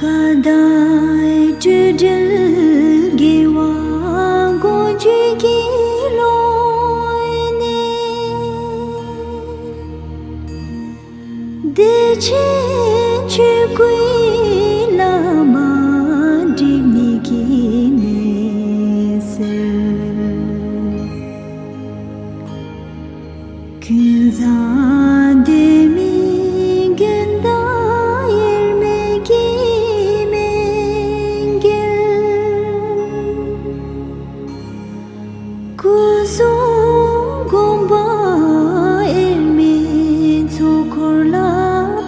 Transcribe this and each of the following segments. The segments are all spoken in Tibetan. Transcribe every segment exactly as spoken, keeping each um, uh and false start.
དགའ་ཟླའི་སྤྲོས་བྲལ་དགེ་བ་མགོན་ཁྱོད་ཀྱི་ལོ་ནས། བདེ་ཆེན་ཆོས་སྐུའི་བླ་མ་སྒྲིབ་གཉིས་ཀྱི་ནད་སེལ། ཀུན་བཟང་སྡོད་མི་དགོན་བདག་དབྱེར་མེད་ཀྱི་མེས་འགེལ། སྐུ་གསུང་དགོངས་པ་དབྱེར་མེད་ཚོགས་འཁོར་ལ་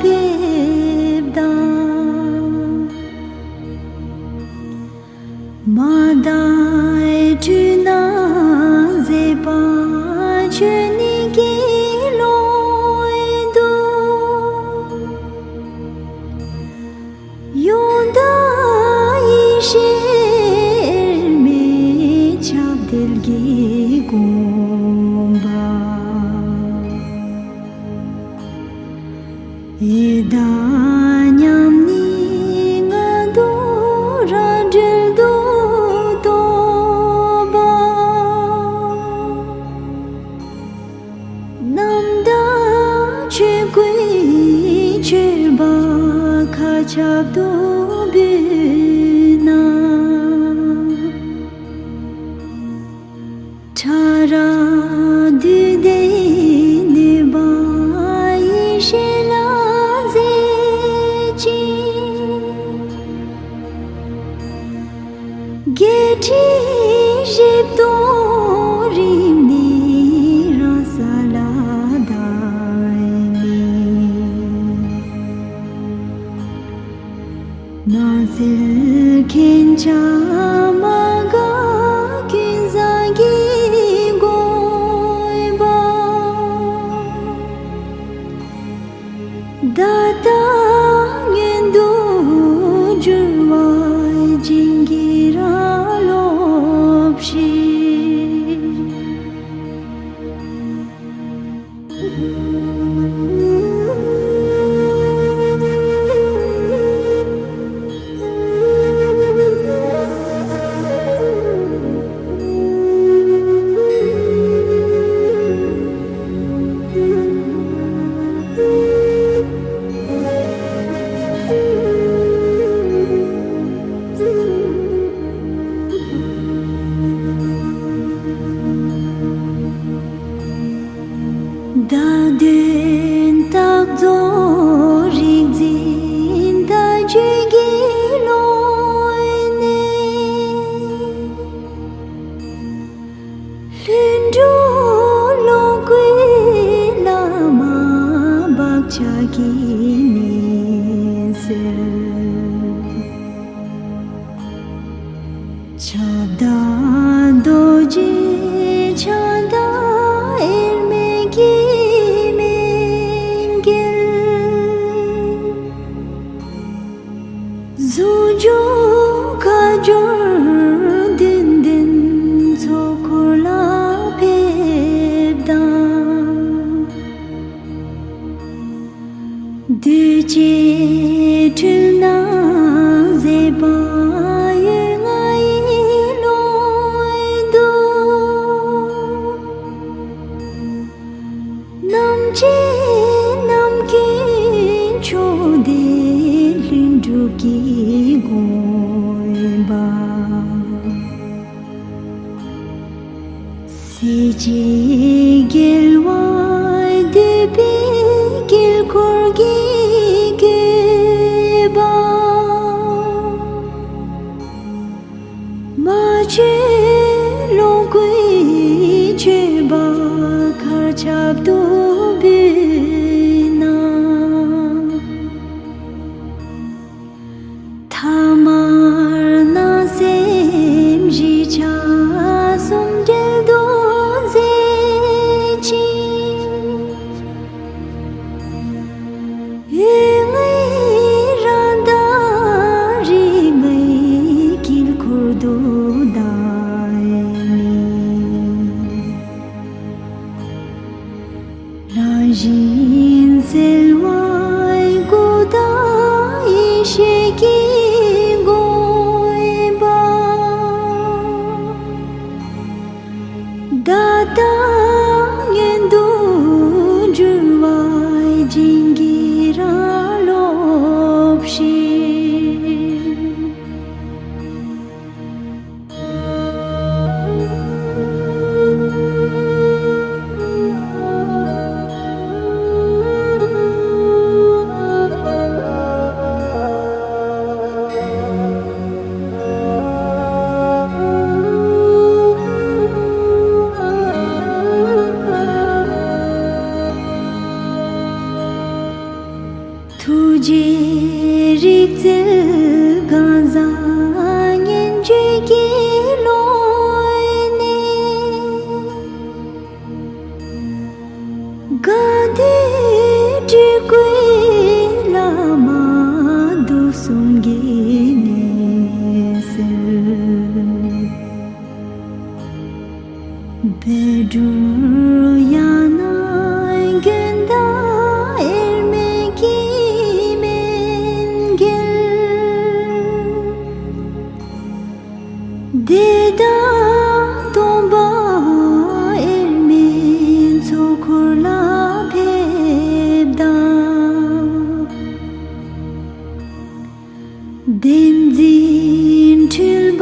ཕེབས་དང་། མ་དག་འཁྲུལ་སྣང་ཟད་པ་ཆོས་ཉིད་ཀྱི་ཀློང་དུ། ཡོངས་དག་ཡེ་ཤེས་དབྱེར་མེད་ཁྱབ་བརྡལ་གྱི་དགོངས་པ། ཡེ་དག་མཉམ་ཉིད་ལྔ་བདོ་རང་གྲོལ་དུ་རྟོགས་པ། རྣམ་དག་ཆོས་སྐུའི་མཆོད་པ་མཁའ་ཁྱབ་ཏུ་འབུལ་ན། ཕྲ་རགས་བདུད་སྡེའི་གནོད་པ་ཡེ་ཤེས་ལ་འཛིན་ཅིང་། བརྒྱད་ཁྲི་བཞི་སྟོང་རིམ་གཉིས་རང་ས་ལ་བདག་ཉིད། སྣང་གསལ་མཁྱེན་ཆ་མ་འགགས་ཀུན་བཟང་གི་དགོངས་པ། ད་ལྟ་མངོན་དུ་གྱུར་པ་བྱིན་གྱིས་རང་རློབས་ཤིག། བདག་མདུན་རྟག་རྫོགས་རིག་འཛིན་དལ་འབྱོར་གྱི་ཀློང་ནས། ལྷུན་གྲུབ་ལོངས་སྐུའི་བླ་མ་བག་ཆགས་ཀྱི་ནད་སེལ། ཁྱབ་བདག་རྡོ་རྗེ་ཕྱག་དང་དབྱེར་མེད་ཀྱི་མེས་འགེལ། ཟུང་འཇུག་ཁ་སྦྱོར་བདུན་ལྡན་ཚོགས་འཁོར་ལ་ཕེབས་དང་། འདུས་བྱས་འཁྲུལ་སྣང་ཟད་པ་ཡུལ་ལྔ་ཡི་ཀློང་དུ། རྣམ་མཁྱེན་རྣམ་ཀུན་མཆོག་ལྡན་ལྷུན་གྲུབ་ཀྱི་དགོངས་པ། སྲིད་ཞིའི་རྒྱལ་བ་འདུས་པའི་དཀྱིལ་འཁོར་གྱི་བཀོད་པ། མ་བཅོས་ལོངས་སྐུའི་མཆོད་པ་མཁའ་ཁྱབ་ཏུ་འབུལ་ན། ཐ་མལ་སྣང་སེམས་བཞི་ཆ་གསུམ་བྲལ་དུ་འཛིན་ཅིང་། ཡུལ་ལྔའི་རང་མདངས་རིག་མའི་དཀྱིལ་འཁོར་དུ་བདག་ཉིད། རང་བཞིན་གསལ་བའི་སྐུ་དང་ཡེ་ཤེས་ཀྱི་ ཚེ་གང་ཟག་སྙན་བརྒྱུད་ཀྱི་ཀློང་ནས། དགའ་བདེའི་སྤྲུལ་སྐུའི་བླ་མ་དུག་གསུམ་གྱི་ནད་སེལ། བཻ་ཌཱུརྻ་ཡ་ན་དགོན་བདག་དབྱེར་མེད་ཀྱི་མཎྜལ། དེ་དག་སྟོན་པ་དབྱེར་མེད་ཚོགས་འཁོར་ལ་ཕེབས་དང་། བསྟན་འཛིན་འཁྲུལ་པ་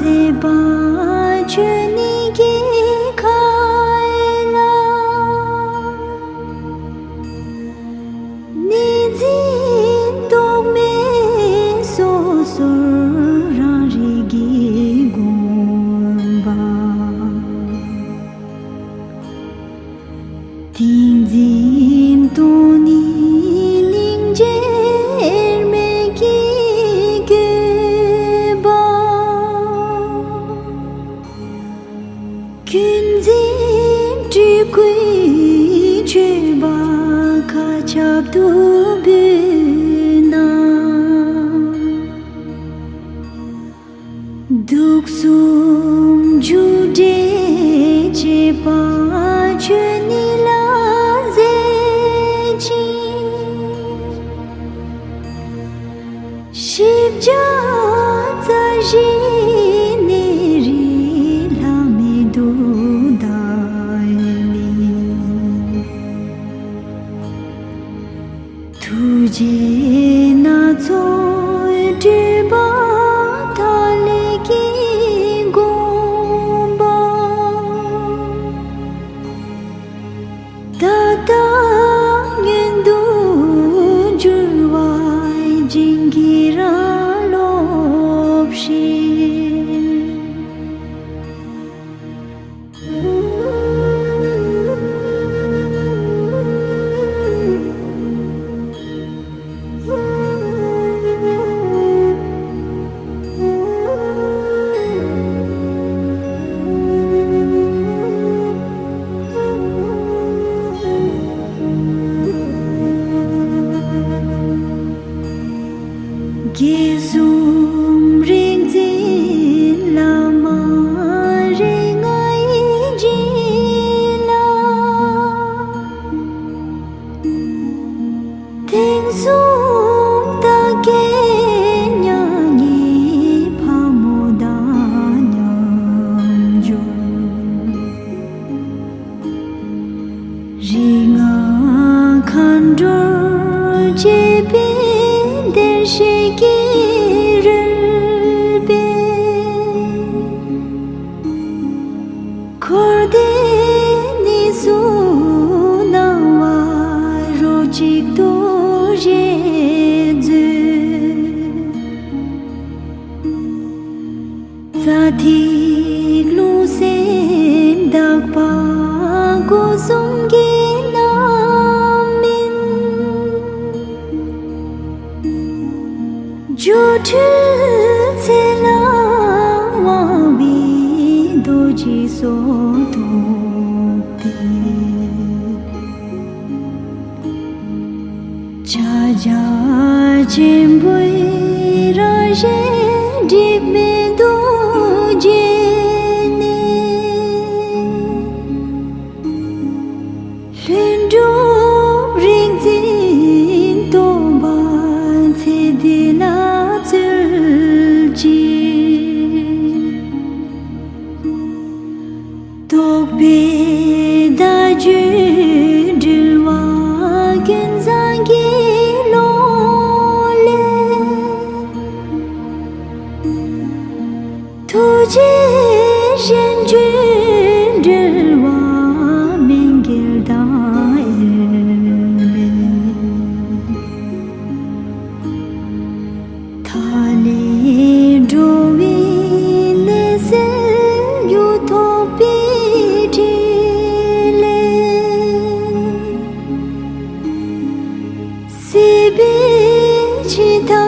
ཟད་པ་ཆོས་ཉིད་ཀྱི་མཁའ་ལ། གནས་འཛིན་རྟོག་མེད་སོ་སོར་རང་རིག་གི་དགོངས་པ། ཏིང་འཛིན་སྟོང་ཉིད་སྙིང་རྗེ་དབྱེར་མེད་ཀྱི་བཀོད་པ། ཀུན་འཛིན་སྤྲུལ་སྐུའི་མཆོད་པ་མཁའ་ཁྱབ་ཏུ་འབུལ་ན། དུག་གསུམ་རྒྱུ་འབྲས་བཅས་པ་ཆོས་ཉིད་ལ་ཟད་ཅིང་། ཞི་བྱ་རྩ་བཞིའི་གནས་རིས་ལྷག་མེད་དུ་དར་ནས། ཐུགས་རྗེ་སྣ་ཚོགས་སྤྲུལ་པ་མཐའ་ཀླས་ཀྱི་དགོངས་པ། ད་ལྟ་མངོན་དུ་གྱུར་པ་བྱིན་གྱིས་རང་རློབས་ཤིག། དགྱེས་གསུམ་རིག་འཛིན་བླ་མ་རིགས་ལྔའི་བྱིན་རླབས། ཐེག་གསུམ་རྟ་སྐད་མྱ་ངན་ཕག་མོ་དང་མཉམ་སྦྱོར། རིགས་ལྔ་མཁའ་འགྲོར་བཅས་པའི་བདེར་གཤེགས་ཀྱི་རོལ་པས། འཁོར་འདས་གནས་སུ་སྣང་བ་རོ་གཅིག་ཏུ་བཞད་མཛོད། རྩ་ཐིག་རླུང་སེམས་དག་པ་སྒོ་གསུམ་གྱི་རྣམ་སྨིན། སྦྱོར་སྤྲུལ་ཚེ་ལ་དབང་བའི་རྡོ་རྗེ་སོགས་ཐོབ་སྟེ། ཕྱག་རྒྱ་ཆེན་པོའི་རང་བཞིན་སྒྲིབ་མེད་དུ་བརྗེས་ནས། ལྷུན་གྲུབ་རིག་འཛིན་སྟོན་པ་ཚེ་འདི་ལ་སྩོལ་ཅིག། རྟོག་པའི་བརྡ་བརྒྱུད་འགྲུལ་བ་ཀུན་བཟང་གི་ཀློང་ལས། ཐུགས་རྗེའི་གཞན་བརྒྱུད་འགྲུལ་བ་མི་འགལ་དང་དབྱེར་མེད། མཐའ་ཀླས་འགྲོ་བའི་ནད་སེལ་མྱུར་ཐོབ་པའི་ཕྲིན་ལས། སྲིད་པའི་འཆི་མཐའ་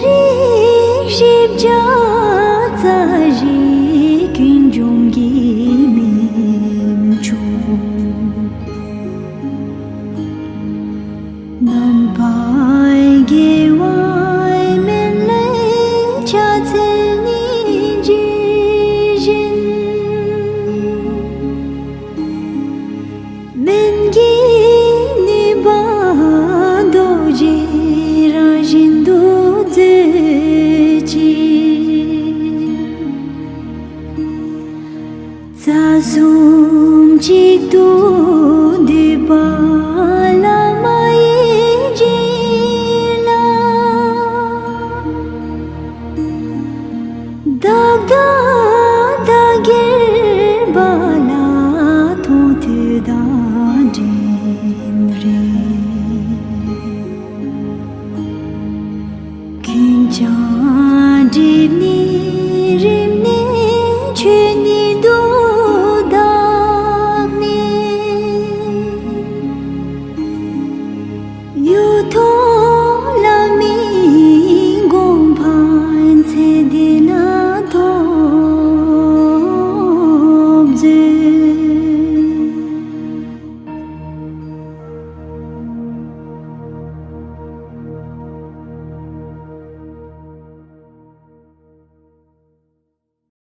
རིགས་བཞི་བརྒྱ་རྩ་བཞི་ཀུན་འཇོམས་ཀྱི་སྨན་མཆོག། རྣམ་པར་རྒྱལ་བའི་སྨན་ལས་ཕྱག་འཚལ་ནས་ཇི་བཞིན། སྨན་གྱི་ནུས་པ་རྡོ་རྗེ་རང་བཞིན་དུ་མཛོད་ཅིག། རྩ་གསུམ་གཅིག་ཏུ་འདུས་པ་བླ་མ་ཡི་རྗེས་ལ། བདག་དང་བདག་གིར་འབར་ལ་མཐོང་ཐོས་དང་འདྲེན་རེ། ཀུན་ཀྱང་སྒྲིབ་གཉིས་